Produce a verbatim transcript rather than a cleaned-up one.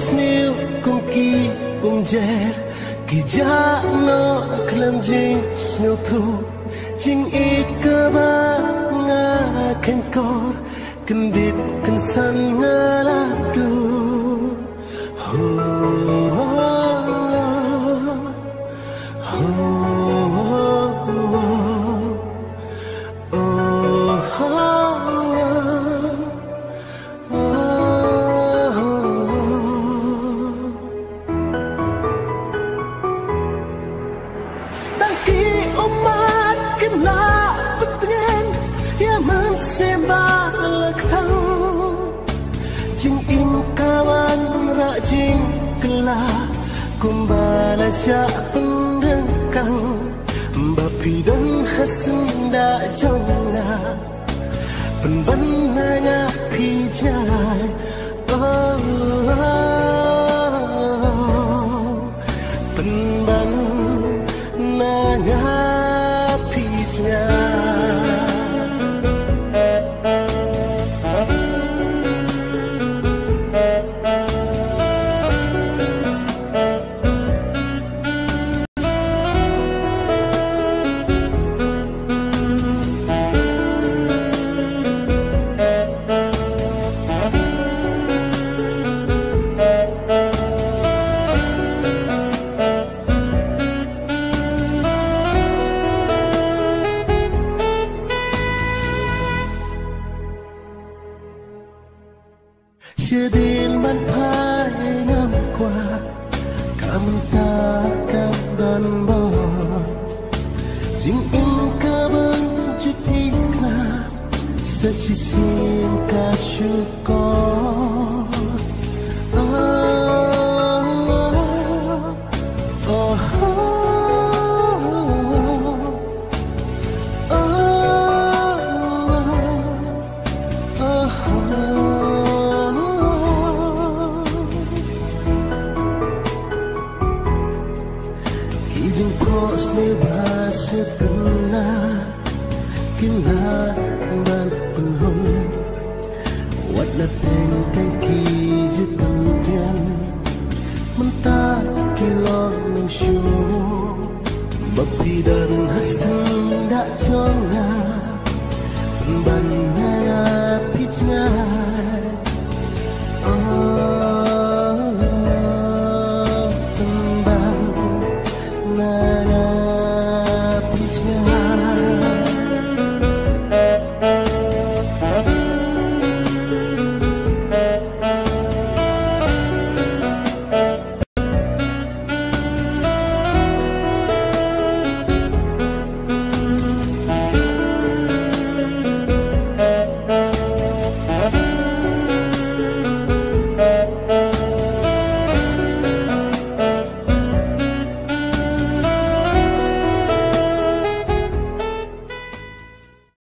Sniew kum ki umjer ki jah noh khlem jingsngewthuh. Jingïeit kaba nga kheiñ kor, kyndit kynsan nga la duh. Ho, ho, ho, ho, ho. Tang ki ummat ki la pyntngen ïa mynsiem ba la kthang. Jingim ka wanrah jingkylla kumba la shah pynryngkang. Ba phi don ha seng dak jong nga, pynban na nga phi jngai. Oh, oh, oh. Pynban na nga phi jngai. Shadien ban phai ngam kwah, ka mynta ka don bor. Jingim ka ban jylliew khnang, sa shisien ka shukor. Oh, oh, oh, oh. Ki jingphohsniew ba sngewtynnat ki lah ban pynhun. Wat la teng teng ki ju pyntian, mynta ki long shuh. Ba phi don ha seng dak jong nga, pynban na nga phi jngai.